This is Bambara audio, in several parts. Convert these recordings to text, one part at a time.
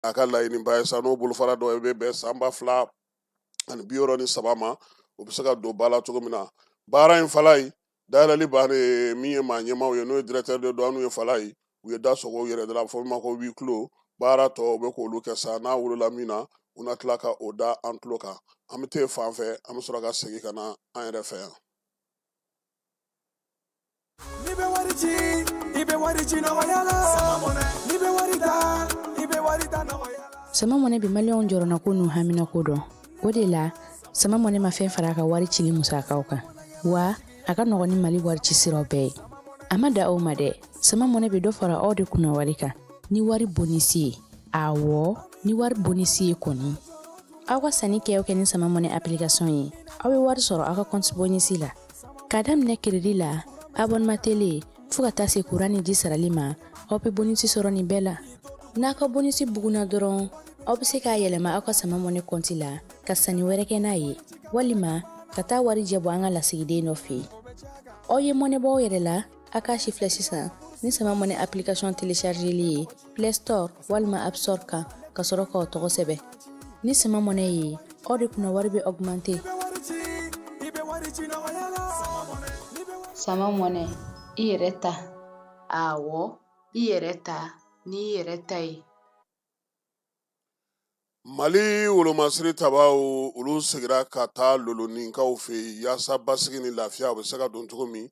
A ka laɲiniba ye sa, n'o bolofara dɔ bɛ bɛn san 2063 ma, o bɛ se ka don ba la cogo min na. Baara in fala ye dayɛlɛli bannen, min ye maa ɲɛmaaw ye, n'o ye directeur de douane ye fala ye, u ye da sɔgɔ u yɛrɛ de la, a bɛ fɔ min ma ko huis clos. Baara tɔ u bɛ k'olu kɛ sa, n'a wolola min na, u na tila ka o da an tulo kan. An bɛ t'e fan fɛ, an bɛ sɔrɔ ka segin ka na an yɛrɛ fɛ yan. N'i bɛ wari ci, i bɛ wari ci nɔgɔya la. N'i bɛ wari ta, i bɛ wari ta nɔgɔya la. Sama Mɔnɛ bɛ maliyɛnw jɔrɔnako n'u haminako dɔn. O de la, Sama Mɔnɛ ma fɛn fara a ka wari cili musakaw kan, wa a ka nɔgɔn ni Mali wari ci siraw bɛɛ ye. A ma da aw ma dɛ, Sama Mɔnɛ bɛ dɔ fara aw de kunna wari kan ni wari bonisi ye. Awɔ, ni wari bonisi ye kɔni. Aw ka sanni kɛ o kɛ ni Sama Mɔnɛ application ye, aw bɛ wari sɔrɔ aw ka compte bonisi la. K'a daminɛ crédit la, abonnement télé, fo ka taa se courant ni ji sarali ma, aw bɛ bonisi sɔrɔ nin bɛɛ la. N'a ka bonisi bugunna dɔrɔn, aw bɛ se k'a yɛlɛma aw ka Sama Mɔnɛ compte la ka sanni wɛrɛ kɛ n'a ye, walima ka taa wari jɛ bɔ an ka lasigiden dɔ fɛ yen. Aw ye mɔnɛ bɔ aw yɛrɛ la, a k'a si filɛ sisan ni Sama Mɔnɛ application téléchargeli ye Play Store walima App Store kan, ka sɔrɔ k'aw tɔgɔ sɛbɛn. Ni Sama Mɔnɛ ye, aw de kunna wari bɛ augmenter. Sama Mɔnɛ, i yɛrɛ ta. Awɔ, i yɛrɛ ta n'i yɛrɛ ta ye. Mali wolomasiri tabaw olu segira ka taa Loloninkaw fɛ yen yaasa basigi ni lafiya u bɛ se ka don cogo min.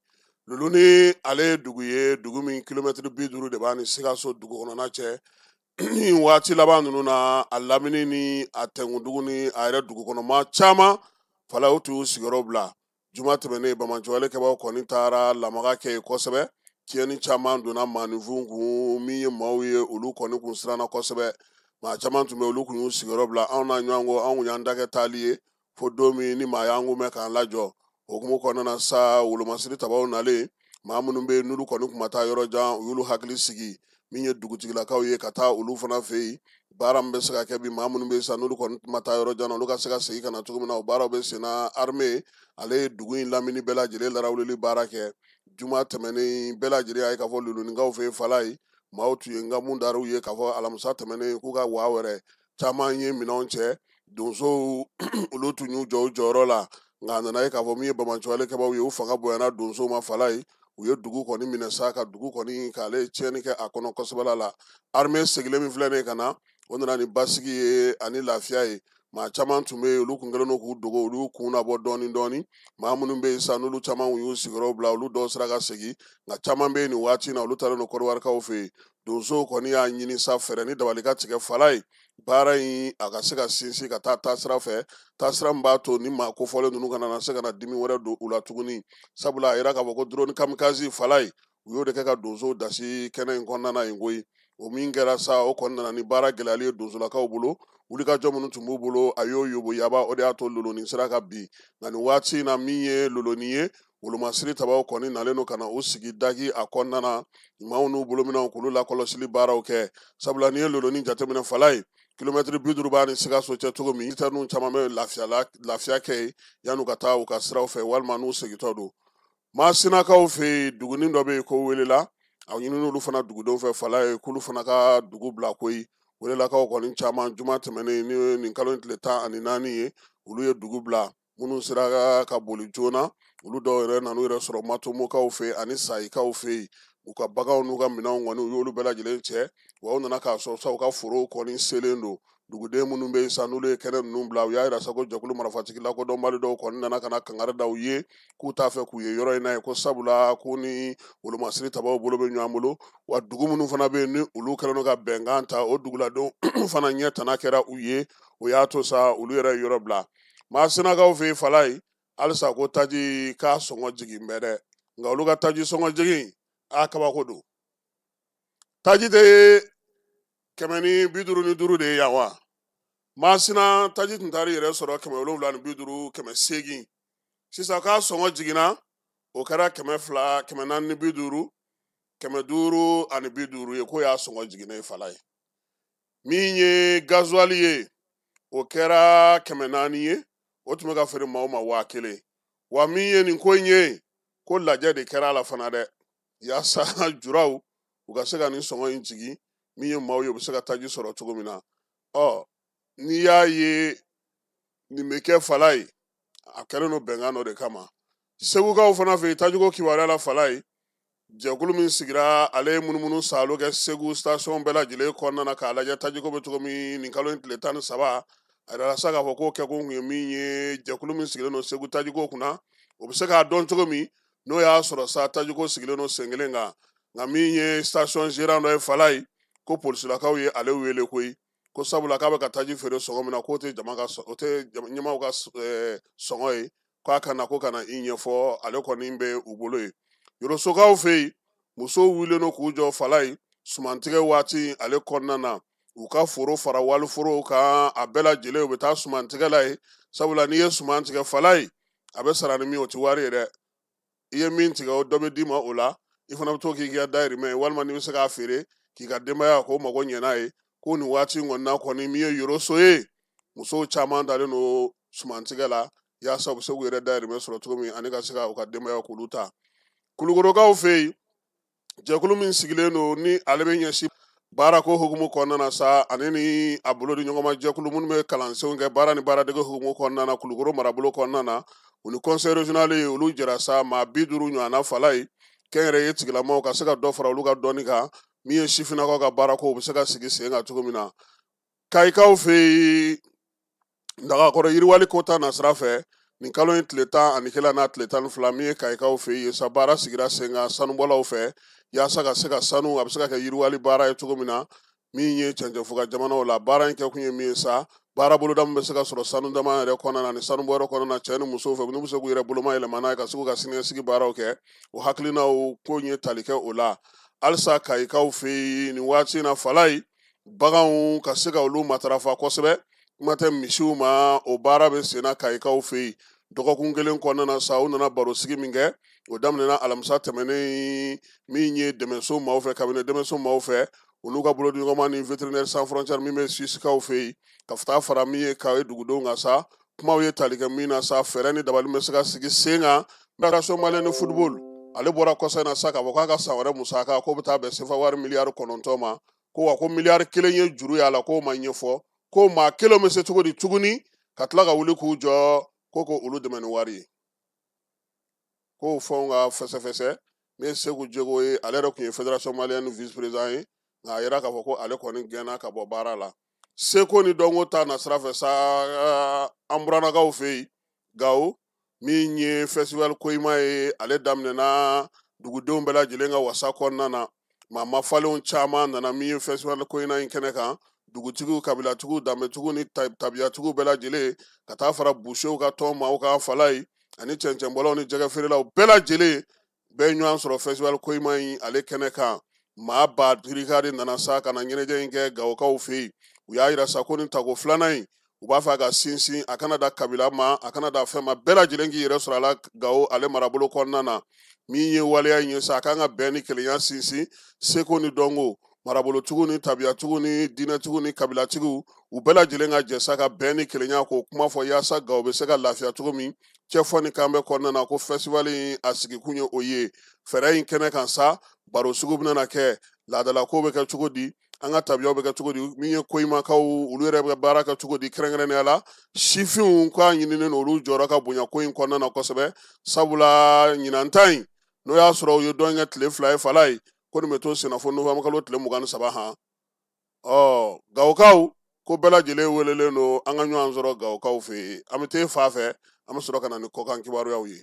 Loloni ale ye dugu ye, dugu min kilomɛtiri 50 de b'a ni Sikaso dugu kɔnɔna cɛ. Nin waati laban ninnu na, a lamini ni a tɛnkundugu ni a yɛrɛ dugu kɔnɔma caman fala u tun y'u sigiyɔrɔ bila. Juma tɛmɛnen, bamancɛwale kɛbaaw kɔni taara lamaga kɛ yen kosɛbɛ. Tiɲɛni caman donna maaninfin kun, min ye maaw ye olu kɔni kun siranna kosɛbɛ. Maa caman tun bɛ olu kun y'u sigiyɔrɔ bila. Anw n'a ɲɔgɔn ko anw kun y'an da kɛ taali ye fo don min ni maa y'an kun mɛn k'an lajɔ. O hukumu kɔnɔna na sa, wolomasiri tabaw nalen, maa minnu bɛ yen n'olu kɔni kun ma taa yɔrɔ jan, u y'olu hakili sigi. Min ye dugutigilakaw ye ka taa olu fana fɛ yen, baara min bɛ se ka kɛ bi, maa minnu bɛ yen sa n'olu kɔni ma taa yɔrɔ jan na, olu ka se ka segin ka na cogo min na, o baaraw bɛ sen na. Armée ale ye dugu in lamini bɛɛ lajɛlen larawulili baara kɛ. Juma tɛmɛnen bɛɛ lajɛlen y'a ye k'a fɔ Loloninkaw fɛ yen fala ye, maaw tun ye nkamu dar'u ye k'a fɔ alamisa tɛmɛnen k'u ka waa wɛrɛ caman ye minɛnw cɛ. Donsow olu tun y'u jɔ u jɔyɔrɔ la, nka a nana ye k'a fɔ min ye bamancɛwale kɛbaaw ye, u fanga bonyana donsow ma fala ye. U ye dugu kɔni minɛ sa, ka dugu kɔni k'ale tiɲɛni kɛ a kɔnɔ kosɛbɛ la. Armée segilen min filɛ nin ye ka na, o nana ni basigi ye ani lafiya ye. Maa caman tun bɛ yen, olu kun kɛlen don k'u dogo, olu kun nabɔ dɔɔni dɔɔni. Maa minnu bɛ yen sa n'olu caman y'u sigiyɔrɔ bila, olu dɔw sera ka segin, nka caman bɛ yen nin waati in na, olu taalen don Kɔdiwarikaw fɛ yen. Donsow kɔni y'a ɲini sa fɛɛrɛ ni dabali ka tigɛ fala ye, baara in a ka se ka sinsin ka taa taasira fɛ, taasira min b'a to ni maa kofɔlen ninnu kana na se ka na dimi wɛrɛ don u la tuguni. Sabula a yira k'a fɔ ko drone kamikaze fala ye, u y'o de kɛ ka donsow dasi kɛnɛ in kɔnɔna na yen koyi. O min kɛra sa, o kɔni nana ni baara gɛlɛyali ye donsolakaw bolo. Wulikajɔ minnu tun b'u bolo, a y'o yoboyaba, o de y'a to Lolonin sera ka bin. Nka nin waati in na, min ye Lolonin ye, wolomasiri tabaw kɔni nalen don ka na u sigi dagi a kɔnɔna na, maaw n'u bolominɛnw k'olu lakɔlɔsili baaraw kɛ. Sabula n'i ye Lolonin jateminɛ fala ye, kilomɛtiri 50 b'a ni Sikaso cɛ cogo min, militɛriw caman bɛ lafiya kɛ yen yan'u ka taa u ka siraw fɛ walima n'u segintɔ don. Masinakaw fɛ yen, dugunin dɔ bɛ yen ko Welela, a ɲinini olu fana dugudenw fɛ fala ye k'olu fana ka dugu bila koyi. Welelakaw kɔni caman juma tɛmɛnen ni nin kalo in tile 14 ye, olu ye dugu bila. Minnu sera ka boli joona, olu dɔw yɛrɛ nan'u yɛrɛ sɔrɔ Matomokaw fɛ yen ani Sayikaw fɛ yen. U ka baganw n'u ka minɛnw kɔni, u y'olu bɛɛ lajɛlen cɛ. Wa u nana k'a sɔrɔ sa u ka forow kɔni selen don. Duguden minnu bɛ yen sa n'olu ye kɛnɛ ninnu bila, u y'a yira sa ko jɛkulu marifatigi lakodɔnbali dɔw kɔni nana ka na kangari da u ye k'u t'a fɛ k'u ye yɔrɔ in na yen, ko sabula k'u ni wolomasiri tabaw bolo bɛ ɲɔgɔn bolo. Wa dugu minnu fana bɛ yen ni olu kɛlen don ka bɛnkan ta, o duguladenw fana ɲɛ tana kɛra u ye, o y'a to sa olu yɛrɛ ye yɔrɔ bila. Masinakaw fɛ yen fala ye, halisa ko taji k'a sɔngɔ jigin bɛ dɛ, nka olu ka taji sɔngɔ jigin a kabako don. Taji tɛ 155 de ye yan wa? Masina taji tun taara yɛrɛ sɔrɔ 750, 800. Sisan k'a sɔngɔ jiginna, o kɛra 200, 450, 550 ye, k'o y'a sɔngɔ jiginna ye fala ye. Min ye gazuwali ye, o kɛra 400 ye, o tun bɛ ka feere maaw ma 1000. Wa min ye nin ko in ye, ko lajɛ de kɛra a la fana dɛ, yaasa juraw u ka se ka nin sɔngɔ in jigin, min ye maaw ye u bɛ se ka taji sɔrɔ cogo min na. Ɔ, n'i y'a ye nin bɛ kɛ Falaye, a kɛlen don bɛnkan dɔ de kama. Segukaw fana fɛ yen, tajiko kibaruya la Falaye, jɛkulu min sigira, ale ye munumunu saalo kɛ Segu station bɛɛ lajɛlen kɔnɔna na k'a lajɛ tajiko bɛ cogo min. Nin kalo in tile 13, a yirala sa k'a fɔ k'o kɛkun kun ye min ye, jɛkulu min sigilen don Segu tajiko kunna, o bɛ se k'a dɔn cogo min n'o y'a sɔrɔ sa tajiko sigilen don sen kelen kan. Nka min ye station gérant dɔ ye Falaye, ko polisilakaw ye ale wele koyi, ko sabula k'a bɛ ka taji feere sɔngɔ min na, k'o tɛ jama ka o tɛ ɲɛmaaw ka sɔngɔ ye, k'a ka na ko ka na i ɲɛfɔ, ale kɔni bɛ u bolo yen. Yorosokaw fɛ yen, musow wulilen don k'u jɔ Falaye sumantigɛ waati ale kɔnɔna na, u ka foro fara waliforow kan, a bɛɛ lajɛlen u bɛ taa sumantigɛ la yen. Sabula n'i ye suman tigɛ Falaye, a bɛ sara ni min ye, o tɛ wari ye dɛ. I ye min tigɛ, o dɔ bɛ d'i ma o la, i fana bɛ to k'i ka dayirimɛ ye, walima n'i bɛ se k'a feere k'i ka denbaya k'o mago ɲɛ n'a ye. Ko nin waati in kɔni na kɔni, min ye Yoroso ye, musow caman dalen don sumantigɛ la yaasa u bɛ se k'u yɛrɛ dayirimɛ sɔrɔ cogo min, ani ka se ka u ka denbaya k'olu ta. Kulukorokaw fɛ yen, jɛkulu min sigilen don ni ale bɛ ɲɛsin baarako hukumu kɔnɔna na sa, ani ni a bolo di ɲɔgɔn ma jɛkulu minnu bɛ kalansenw kɛ baara ni baaradege hukumu kɔnɔna na Kulukoro marabolo kɔnɔna na, u ni conseil régional ye, olu jɛra sa maa 50 ɲɔgɔnna Falaye, kɛnyɛrɛye tigilamaw ka se ka dɔ fara olu ka dɔnni kan, min ye sifinnakaw ka baarako u bɛ se ka sigi sen kan cogo min na. Kayikaw fɛ yen, Dagakɔrɔ yiriwali ko ta nasira fɛ, nin kalo in tile 11 n'a tile 12, min ye Kayikaw fɛ yen sa, baara sigira sen kan sanubɔlaw fɛ yaasa ka se ka sanu, a bɛ se ka kɛ yiriwali baara ye cogo min na, min ye cɛncɛnfuga jamanaw la. Baara in kɛkun ye min ye sa, baara boloda min bɛ se ka sɔrɔ sanu dama yɛrɛ kɔnɔna na ni sanubɔyɔrɔ kɔnɔna na, cɛ ni musow fɛ, n'u bɛ se k'u yɛrɛ boloma yɛlɛma n'a ye ka se k'u ka siniɲɛsigi baaraw kɛ, o hakilinaw ko in ye tali kɛ o la. Halisa Kayikaw fɛ yen, nin waati in na Falaye, baganw ka se ka olu matarafa kosɛbɛ, kuma tɛ misiw ma, o baara bɛ sen na Kayikaw fɛ yen. Dɔgɔkun kelen kɔnɔna na sa, u nana barosigi min kɛ, o daminɛna alamisa tɛmɛnen, min ye dɛmɛso maaw fɛ, kabini dɛmɛso maaw fɛ, olu ka bolodiɲɔgɔnma ni Vétérinaire Sans Frontières min bɛ Suissekaw fɛ yen, ka taa fara min ye Kayi dugudenw kan sa, kumaw ye tali kɛ min na sa, fɛɛrɛ ni dabali bɛ se ka sigi sen kan. Fédération malienne de football, ale bɔra kɔsa in na sa k'a fɔ k'a ka san wɛrɛ musaka k'o bɛ taa bɛn sefa wari miliyari 9 ma, ko wa ko miliyari 1 ye juru y'a la, k'o ma ɲɛfɔ, ko maa kelen bɛ se cogo di tuguni ka tila ka wuli k'u jɔ ko olu dɛmɛ ni wari ye, k'o fɛnw ka fɛsɛfɛsɛ. Min ye Segu Jego ye, ale yɛrɛ tun ye fédération malienne vice président ye, nka a yira k'a fɔ ko ale kɔni gɛnna ka bɔ baara la. Seko ni dɔnko ta nasira fɛ sa, an burannakaw fɛ yen Gawo, min ye festival Koyima ye, ale daminɛna dugudenw bɛɛ lajɛlen ka wasa kɔnɔna na. Maa mafalenw caman nana min ye festival Koyima in kɛnɛ kan, dugutigiw, kabilatigiw, danbetigiw ni tabiyatigiw bɛɛ lajɛlen, ka taa fara busew ka tɔn maaw kan Falaye, ani cɛncɛnbɔlaw ni jɛgɛfeerelaw bɛɛ lajɛlen bɛɛ ɲɔgɔn sɔrɔ festival Koyima in ale kɛnɛ kan. Maa ba dirika de nana sa ka na ɲɛnajɛ in kɛ Gawokaw fɛ yen. U y'a yira sa ko nin tako filanan in, u b'a fɛ a ka sinsin, a kana da kabila ma, a kana da fɛn ma, bɛɛ lajɛlen k'i yɛrɛ sɔrɔ a la Gawo ale marabolo kɔnɔna na. Min ye waleya in ye sa, a kan ka bɛn ni kelenya sinsin, seko ni dɔnko, marabolotigiw ni tabiyatigiw ni diinɛtigiw ni kabilatigiw, u bɛɛ lajɛlen ka jɛ sa ka bɛn ni kelenya k'o kuma fɔ yaasa Gawo bɛ se ka lafiya cogo min. Cɛfɔ ni kanbɛ kɔnɔna na, ko festival in a sigikun ye o ye. Fɛɛrɛ in kɛnɛ kan sa, baro sugu bɛna kɛ, laadalako bɛ kɛ cogo di, an ka tabiyaw bɛ kɛ cogo di, min ye Koyimakaw olu yɛrɛ bɛ baara kɛ cogo di, kɛrɛnkɛrɛnnenya la sifinw k'a ɲininen don olu jɔyɔrɔ ka bonya ko in kɔnɔna na kosɛbɛ. Sabula ɲinan ta in, n'o y'a sɔrɔ u ye dɔn kɛ tile 2 ye Falaye, ko nin bɛ to senna fo novembre kalo tile 23 han. Ɔ, Gawokaw ko bɛɛ lajɛlen welelen don an ka ɲɔgɔn sɔrɔ Gawokaw fɛ yen. An bɛ t'e fa fɛ, an bɛ sɔrɔ ka na ni kɔkan kibaruyaw ye.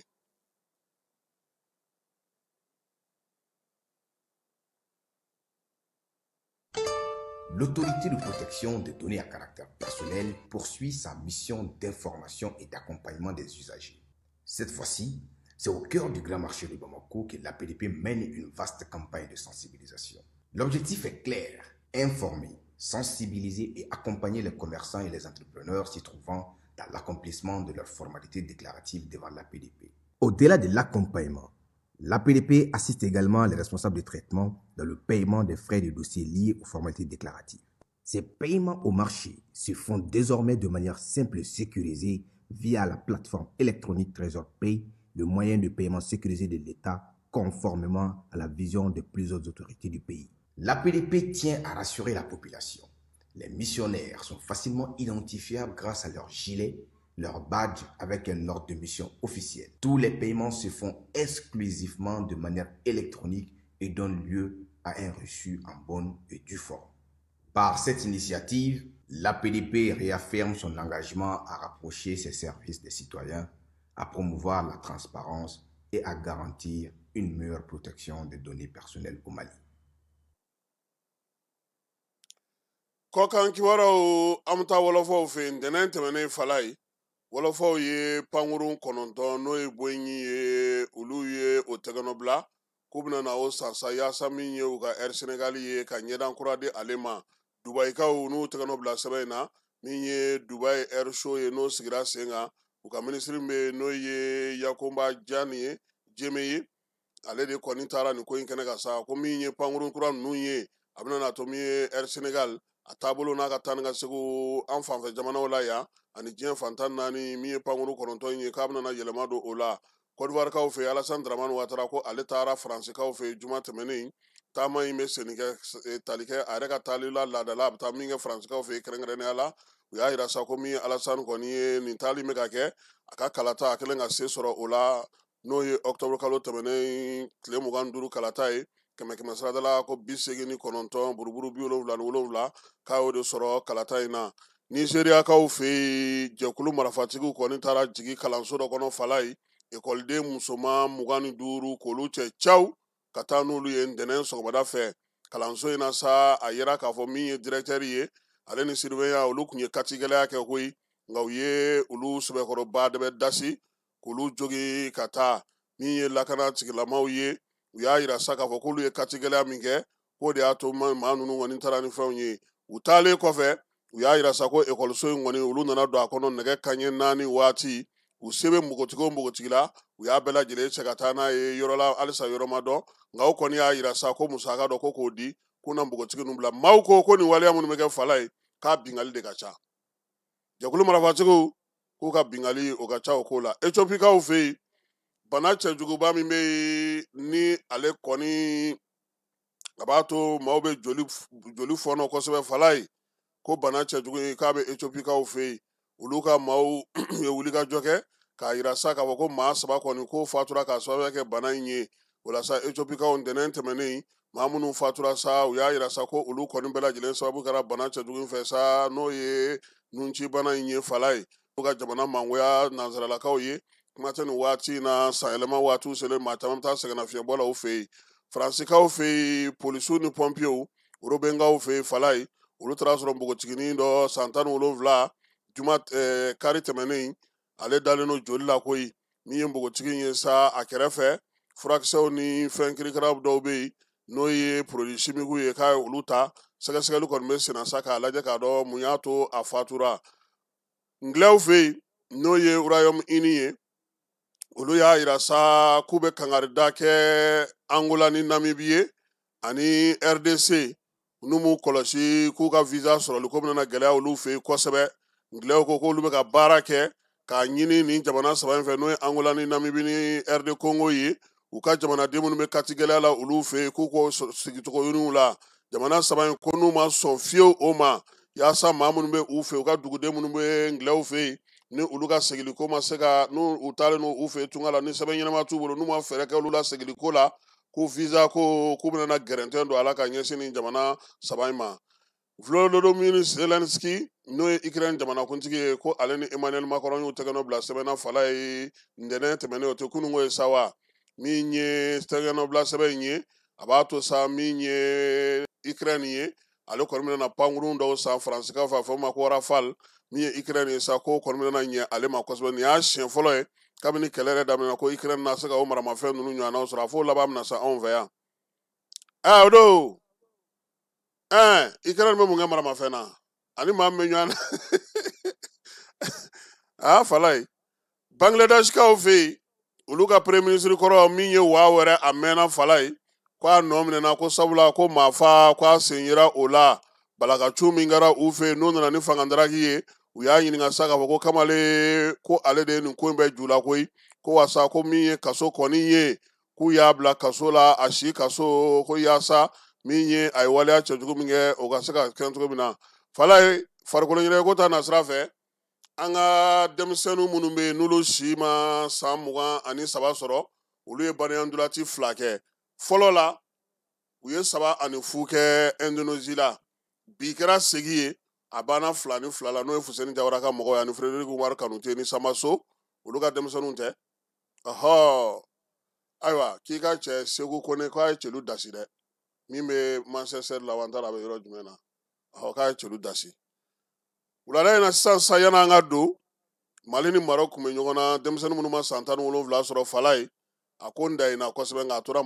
L'autorité de protection des données à caractère personnel poursuit sa mission d'information et d'accompagnement des usagers. Cette fois-ci, c'est au cœur du grand marché de Bamako que l'APDP mène une vaste campagne de sensibilisation. L'objectif est clair, informer, sensibiliser et accompagner les commerçants et les entrepreneurs s'y trouvant dans l'accomplissement de leurs formalités déclaratives devant l'APDP. Au-delà de l'accompagnement, l'APDP assiste également les responsables de traitement dans le paiement des frais de dossier liés aux formalités déclaratives. Ces paiements au marché se font désormais de manière simple et sécurisée via la plateforme électronique Trésor Pay, le moyen de paiement sécurisé de l'État conformément à la vision de plusieurs autorités du pays. L'APDP tient à rassurer la population. Les missionnaires sont facilement identifiables grâce à leur gilet, leur badge avec un ordre de mission officiel. Tous les paiements se font exclusivement de manière électronique et donnent lieu à un reçu en bonne et due forme. Par cette initiative, l'APDP réaffirme son engagement à rapprocher ses services des citoyens, à promouvoir la transparence et à garantir une meilleure protection des données personnelles au Mali. Kɔkan kibaruyaw, an bɛ taa wɔlɔfɔw fɛ yen. Ntɛnɛn tɛmɛnen, fala ye, wɔlɔfɔw ye pankurun 9, n'o ye Boeing ye, olu ye o tɛgɛnɔ bila k'u bɛna na o san sa, yaasa min ye u ka Air Senegal ye, ka ɲɛdan kura di ale ma. Dubayikaw n'u tɛgɛnɔ bila sɛbɛn in na, min ye Dubai Air Show ye, n'o sigira sen kan. U ka minisiri min bɛ yen, n'o ye Yakumba Jani ye, Jeme ye, ale de kɔni taara nin ko in kɛnɛ kan sa, ko min ye pankurun kura ninnu ye, a bɛna na to min ye Air Senegal a taabolo n'a ka taa ni ka segu an fanfɛ jamanaw la yan ani diɲɛ fan 14. Min ye pankurun 9 in ye, k'a bɛna yɛlɛma don o la. Kɔdiwarikaw fɛ, Alassane Dramane Ouattara ko ale taara Faransikaw fɛ juma tɛmɛnen. Taama in bɛ senni kɛ, tali kɛ a yɛrɛ ka taali la laadala, a bɛ taa min kɛ Faransikaw fɛ kɛrɛnkɛrɛnnenya la. U y'a yira sa ko min ye Alassane kɔni ye, nin taali bɛ ka kɛ a ka kalata, a kɛlen ka se sɔrɔ o la, n'o ye octobre kalo tɛmɛnen tile 25 kalata ye, kɛmɛ kɛmɛ sarada la ko 89 buruburu 77, k'a y'o de sɔrɔ kalata in na. Nizeriyakaw fɛ yen, jɛkulu marifatigiw kɔni taara jigin kalanso dɔ kɔnɔ, fala ye, ekɔliden musoman 25 k'olu cɛ caw ka taa n'olu ye ntɛnɛn sɔgɔmada fɛ kalanso in na sa. A yira k'a fɔ min ye directeur ye, ale ni surveillant, olu tun ye katigɛlɛya kɛ koyi, nka u ye olu sɛbɛkɔrɔba de bɛ dasi k'olu jogi ka taa. Min ye lakana tigilamaw ye, u y'a yira sa k'a fɔ k'olu ye katigɛlɛya min kɛ, k'o de y'a to maa ninnu kɔni taara ni fɛnw ye. U taalen kɔfɛ, u y'a yira sa ko ekɔliso in kɔni, olu nana don a kɔnɔ nɛgɛ kanɲɛ 4 waati. U se bɛ npogotigi o npogotigi la, u y'a bɛɛ lajɛlen cɛ ka taa n'a ye yɔrɔ la, halisa yɔrɔ ma dɔn. Nka o kɔni y'a yira sa ko musaka dɔ ko k'o di, k'u na npogotigi ninnu bila. Maaw ko ko nin waleya minnu bɛ kɛ fala ye, k'a bingali de ka ca. Jɛkulu marifatigiw k'u ka bingali o ka ca o ko la. Etiopikaw fɛ yen, bana cɛjuguba min bɛ yen, ni ale kɔni a b'a to maaw bɛ joli fɔɔnɔ kosɛbɛ, fala ye, ko bana cɛjugu ye k'a bɛ Etiopikaw fɛ yen. Olu ka maaw ye wulikajɔ kɛ k'a yira sa k'a fɔ ko maa 3 kɔni ko fatura k'a sababuya kɛ bana in ye. O la sa, Etiopikaw, ntɛnɛn tɛmɛnen, maa minnu fatura sa, u y'a yira sa ko olu kɔni bɛɛ lajɛlen sababu kɛra bana cɛjugu in fɛ sa, n'o ye nunci bana in ye, fala ye. U ka jamana mangoya nansaralakaw ye kuma tɛ nin waati in na. Sanyɛlɛma waatiw selen, maa caman bɛ taa sɛgɛnnafiɲɛbɔ la u fɛ yen. Faransikaw fɛ yen, polisiw ni pɔnpiyew, Orobenkaw fɛ yen, fala ye, olu taara sɔrɔ npogotiginin dɔ san 17, juma kari tɛmɛnen, ale dalen don joli la koyi. Min ye npogotigi in ye sa, a kɛrɛfɛ furakisɛw ni fɛn kirikara dɔw bɛ yen, n'o ye produit chimique ye, k'a ye olu ta. Sɛgɛsɛgɛli kɔni bɛ senna sa k'a lajɛ k'a dɔn mun y'a to a fatura. Ngilɛw fɛ yen, n'o ye Royaume-Uni ye, olu y'a yira sa k'u bɛ kangarida kɛ Angola ni Namibie ye ani RDC, n'u m'u kɔlɔsi k'u ka visa sɔrɔli ko bɛna gɛlɛya olu fɛ yen kosɛbɛ. Ngilɛw ko k'olu bɛ ka baara kɛ k'a ɲini nin jamana 3 in fɛ, n'o ye Angola ni Namibie ni RD Congo ye, u ka jamanaden minnu bɛ katigɛlɛya la olu fɛ yen, k'u k'o sigicogo ɲiniw la jamana 3 in, ko n'u ma sɔn fiyewu o ma, yaasa maa minnu bɛ u fɛ, u ka duguden minnu bɛ ngilɛw fɛ yen, ni olu ka segiliko ma se ka, n'u u taalen n'u u fɛ yen tunga la, ni sɛbɛn ɲɛnama t'u bolo, n'u ma fɛɛrɛ kɛ olu la segiliko la, ko visa ko k'u bɛna gɛrɛntɛ don a la ka ɲɛsin nin jamana 3 in ma. Volodymyr Zelensky, n'o ye Ukraine jamanakuntigi ye, ko ale ni Emmanuel Macron y'u tɛgɛnɔ bila sɛbɛn na, fala ye, ntɛnɛn tɛmɛnen, o tɛ kununko ye sa wa. Min ye tɛgɛnɔ bila sɛbɛn in ye, a b'a to sa min ye Ukraine ye, ale kɔni bɛna na pankurun dɔw san Faransikaw fɛ, a fɔ ma ko Rafale. Min ye Ukraine ye sa, k'o kɔni bɛna ɲɛ ale ma kosɛbɛ. Nin y'a siɲɛ fɔlɔ ye kabini kɛlɛ yɛrɛ daminɛna ko Ukraine na se ka o maramafɛn ninnu ɲɔgɔnnaw sɔrɔ. A f'o laban bɛna sa anw fɛ yan. O don Ukraine bɛ mun kɛ maramafɛn na ani maa min bɛ ɲɔgɔn na? A fala ye. Bangladeshkaw fɛ yen, olu ka premier ministre kɔrɔ min ye waa wɛrɛ, a mɛnna, fala ye, ko a nɔ minɛna, ko sabula ko maafa ko a sen yera o la balakacu min kɛra u fɛ yen, n'o nana ni fangandaraki ye. U y'a ɲininka sa k'a fɔ ko kamalen ko ale de ye nin ko in bɛɛ ju la koyi, ko wasa ko min ye kaso kɔni ye, k'u y'a bila kaso la, a si kaso, ko yaasa min ye a ye waleya cɛjugu min kɛ, o ka se ka kɛ cogo min na. Falaye, farikolo ɲɛnajɛko ta nasira fɛ, an ka denmisɛnnin minnu bɛ yen n'olu si ma san 23 sɔrɔ, olu ye badenya ntolaci 2 kɛ. Fɔlɔ la, u ye 3-0 kɛ Indonésie la. Bi kɛra segi ye, a banna 2-2 la, n'o ye Fuseni Jawara ka mɔgɔw ye ani Frédéric Umar Kanute ni Samaso, olu ka denmisɛnninw tɛ. Ɔhɔ, ayiwa, k'i ka cɛ Segu Kone k'a ye celu dasi dɛ, min bɛ Manchester la wa, n t'a dɔn a bɛ yɔrɔ jumɛn na. Ɔhɔ, k'a ye celu dasi. Wulada in na sisan sa, yan'an ka don, Mali ni Maroc tun bɛ ɲɔgɔn na, denmisɛnnin minnu ma san 17 sɔrɔ. Falaye, a ko n da in na kosɛbɛ, nka a tora